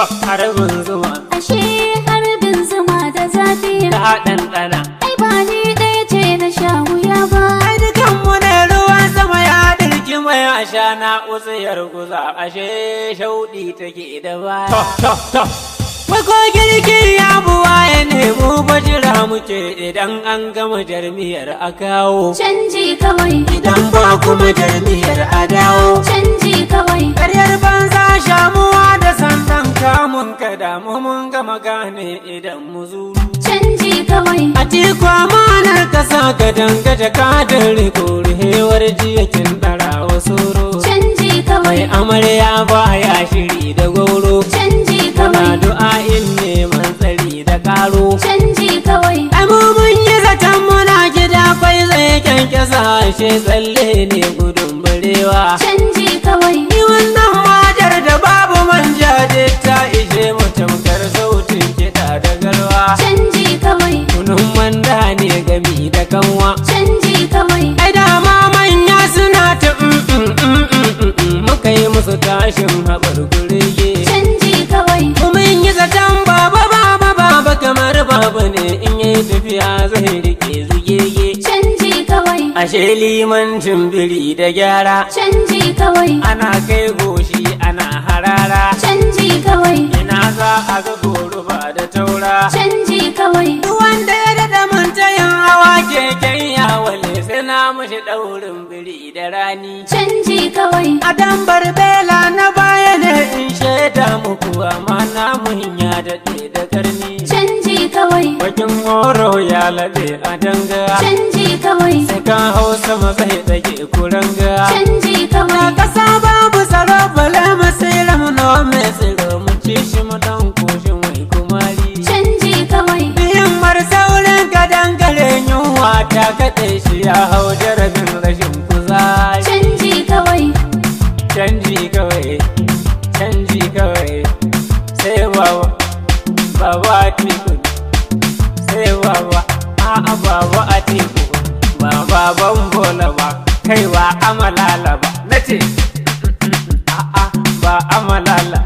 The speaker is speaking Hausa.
To, harbin zuma. Ashe harbin zuma da zafi. Ta ɗanɗana. Ai ba ni ɗaya ce na sha wuya ba. Ai dukanmu ne ruwan sama ya dirki mai ashana utsiyar guza, ashe shauɗi take da baya. To, to, to. Wai ko girki ya buwa ya nemo bajira muke idan an gama jarmiyar a kawo. Canji kawai. Idan ba kuma jarmiyar a dawo. Canji kawai. Karyar banza shamuwa da sandan kamun ka damu, mun gama gane idan mu zuru. Canji kawai. Atiku, amanar kasa ka dangata kadin riko, rihewar jiya kin ɗara wasu. Canji Mai kawai. amarya baya shiri da gwauro. Canji Muna kawai. du'a'in neman tsari da karo. Canji kawai. Ai mu mun yi zaton muna gida kwai zai kyankyasa, ashe tsalle ne gudun barewa. Canji kawai. Ni wannan majar da babu manja ta ishe mu tamkar sautin kiɗa da garwa. Canji kawai. Kunun manda ne gami da kanwa. Canji kawai. Ai dama manya suna ta mm mm mm mm mm, muka yi musu tashin haɓar kurege. Canji kawai. Mun yi zaton baba baba baba kamar baba ne, in yi tafiya zai rike zugege. Canji kawai. Ashe limancin biri da gyara. Canji kawai. Ana kai goshi ana harara. Canji kawai. Ina za a ga goruba da taura? Canji kawai. Duk wanda ya daɗa mantayin hawa keken yawale, sai na mashi ɗaurin biri da rani. Canji kawai. A dambar bela na baya ne in shaida muku, amma namun ya daɗe da karni. Canji kawai. Bakin horo ya laɗe a danga. Canji kawai. Sai kan hau sama zai ɗage kuranga. Canji kawai. Kasa babu tsaro, bale masira mu mai tsiro, mu ci shi mu dan koshi mai kumari. Canji kawai. Himmar saurin kadangare, yunwa ta kaɗe shi, ya hau jarabin rashin kuzari. Canji kawai. Canji kawai, canji kawai, sai baba, baba Atiku, sai baba, a'a, baba Atiku, ba baban Bola ba, kai ba amalala ba, nace a'a, ba amalala.